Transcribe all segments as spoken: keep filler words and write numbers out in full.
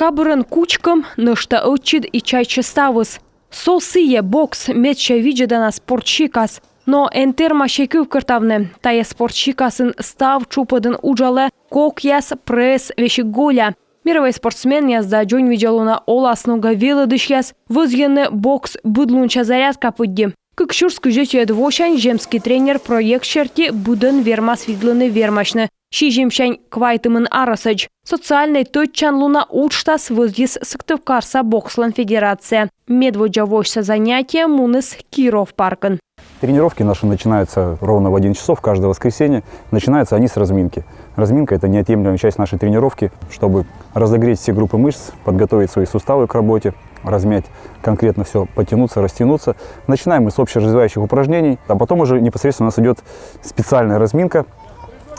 Та бӧрын кучкӧм, нӧшта ӧтчыд и чайта ставыс. Со сійӧ бокс, медся видзӧдана спорт сикас. Но эн тэрмасьӧй кывкӧртавны: тайӧ спорт сикасын став тшупӧдын уджалӧ кокъяс, пресс, весиг голя. Мирӧвӧй спортсменъяс да дзоньвидзалуна оласнога велӧдысьяс вӧзйӧны бокс быдлунся зарядка пыдди. Кык сюрс кызь ӧтиӧд восянь «Земский тренер» проект серти быдӧн вермас видлыны вермасьны сизимсянь квайтымын арӧсӧдз. Социальнӧй тӧдчанлуна уджтас вӧзйис Сыктывкарса бокслӧн федерация. Медводдза восьса занятие муніс Киров паркын. Тренировки наши начинаются ровно в одиннадцать часов каждое воскресенье. Начинаются они с разминки. Разминка — это неотъемлемая часть нашей тренировки, чтобы разогреть все группы мышц, подготовить свои суставы к работе, размять конкретно все, потянуться, растянуться. Начинаем мы с общеразвивающих упражнений, а потом уже непосредственно у нас идет специальная разминка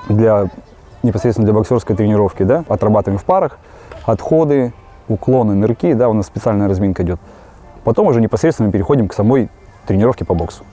для, непосредственно для боксерской тренировки. Да? Отрабатываем в парах отходы, уклоны, нырки, да, у нас специальная разминка идет. Потом уже непосредственно мы переходим к самой тренировке по боксу.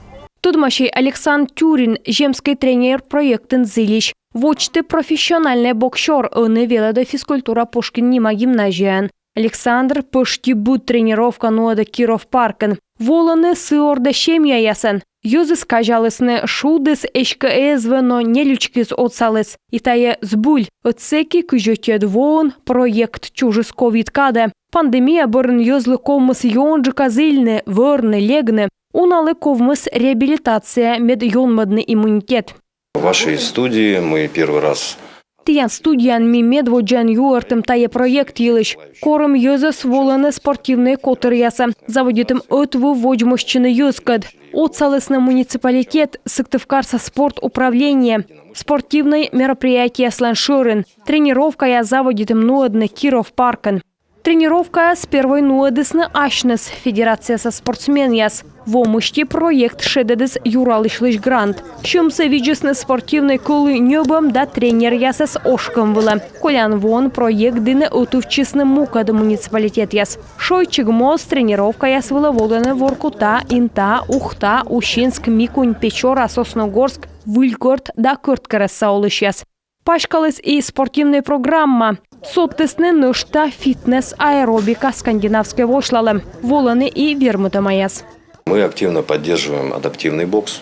Тӧдмасьӧй Александр Тюрин, «Земский тренер» проектын зільысь. Водзті профессиональнӧй боксёр, ӧні велӧдӧ физкультура Пушкин нима гимназияын. Александр пӧшти быд тренировка нуӧдӧ Киров паркын. Волӧны сы ордӧ семьяясӧн. Йӧзыс казялісны, шудыс эськӧ эз вӧв, но нелючкиыс отсаліс. И тайӧ збыль. Ӧд сэки, кызь ӧтиӧд воын, проект чужис ковид кадӧ. Пандемия бӧрын йӧзлы ковмис ёнджыка зільны, вӧрны, легны. Уналы ковмис реабилитация, мед ёнмӧдны иммунитет. В вашей студии мы первый раз Тіян студияын ми медводдзаӧн юӧртім тайӧ проект йылысь. Корим йӧзӧс волыны спортивнӧй котыръясӧ. Заводитім ӧтвыв водзмӧстчыны йӧзкӧд. Отсалісны муниципалитет, Сыктывкарса спорт управление. Спортивнӧй мероприятиеяслӧн шӧрин. Тренировкаяс заводитім нуӧдны Киров паркын. Тренировкаяс первой нуӧдісны асьныс, федерацияса спортсменъяс. Во мысти проект шедӧдіс юралысьлысь грант. Сьӧмсӧ видзисны спортивнӧй кӧлуй ньӧбӧм да тренеръясӧс ошкӧм вылӧ. Колян воын проект дінӧ ӧтувтчисны мукӧд муниципалитетъяс. Шойччигмоз тренировкаяс вылӧ волӧны Воркута, Инта, Ухта, Усинск, Микунь, Печора, Сосногорск, Выльгорт да Кӧрткерӧсса олысьяс. Паськаліс и спортивнӧй программа. Содтісны нӧшта фитнес-аэробика скандинавскӧй восьлалӧм. Волӧны и вермытӧмаяс. Мы активно поддерживаем адаптивный бокс.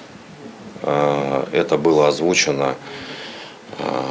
А, Это было озвучено а,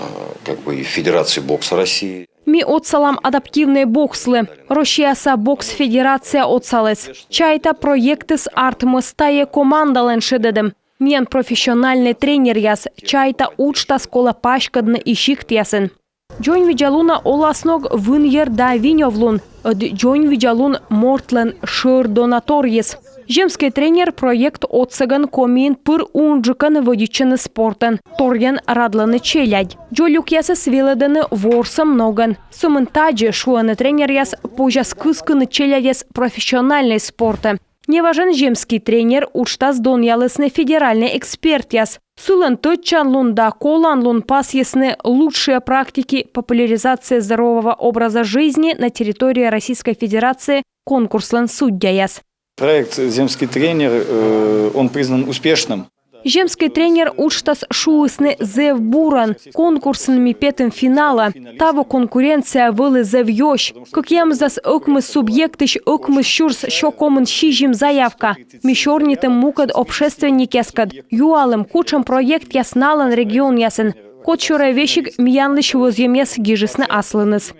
как бы и Федерацией бокса России. Ми отсалам адаптивнӧй бокслы. Россияса бокс федерация отсаліс. Чайта, проектыс артмис тайӧ командалӧн шедӧдӧм. Миян профессиональнӧй тренеръяс. Чайта, уджтас колӧ паськӧдны и сиктъясын. Дзоньвидзалуна оласног — вынйӧр да винёвлун. Ӧд дзоньвидзалун — мортлӧн шӧр дона торйыс. «Земский тренер» проект отсӧгӧн Комиын пыр унджыкӧн вӧдитчӧны спортӧн, торйӧн радлӧны челядь. Дзолюкъясӧс велӧдӧны ворсӧм ногӧн. Сӧмын тадзи, шуӧны тренеръяс, позяс кыскыны челядьӧс профессиональнӧй спортӧ. Неважӧн «Земский тренер» уджтас донъялісны федеральнӧй экспертъяс. Сылӧн тӧдчанлун да коланлун пасйисны «Лучшие практики популяризации здорового образа жизни на территории Российской Федерации» конкурслӧн судьяяс. Проект «Земский тренер», э, он признан успешным. «Земский тренер» уджтас шуисны зэв бурӧн. Конкурсын ми петім финалӧ. Таво конкуренция вӧлі зэв ёсь. Кӧкъямысдас ӧкмыс субъектысь ӧкмыс сюрс сё комын сизим заявка. Ми сёрнитім мукӧд общественникъяскӧд, юалім, кутшӧм проектъяс налӧн регионъясын. Кодсюрӧ весиг миянлысь вӧзйӧмъяс гижисны аслыныс.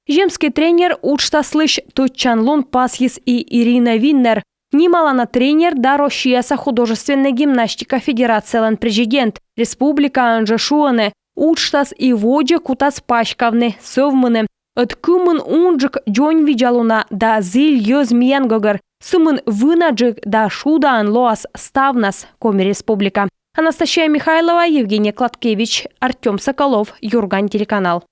«Земский тренер» уджтаслысь тӧдчанлун пасйис и Ирина Виннер, нималана тренер да Россияса художественнӧй гимнастика федерациялӧн президент. Республикаын жӧ шуӧны, уджтас и водзӧ кутас паськавны, сӧвмыны. Ӧд кымын унджык дзоньвидзалуна да зіль йӧз миян гӧгӧр, сымын вынаджык да шудаӧн лоас ставнас Коми Республика. Анастасия Михайлова, Евгений Кладкевич, Артём Соколов, «Юрган» телеканал.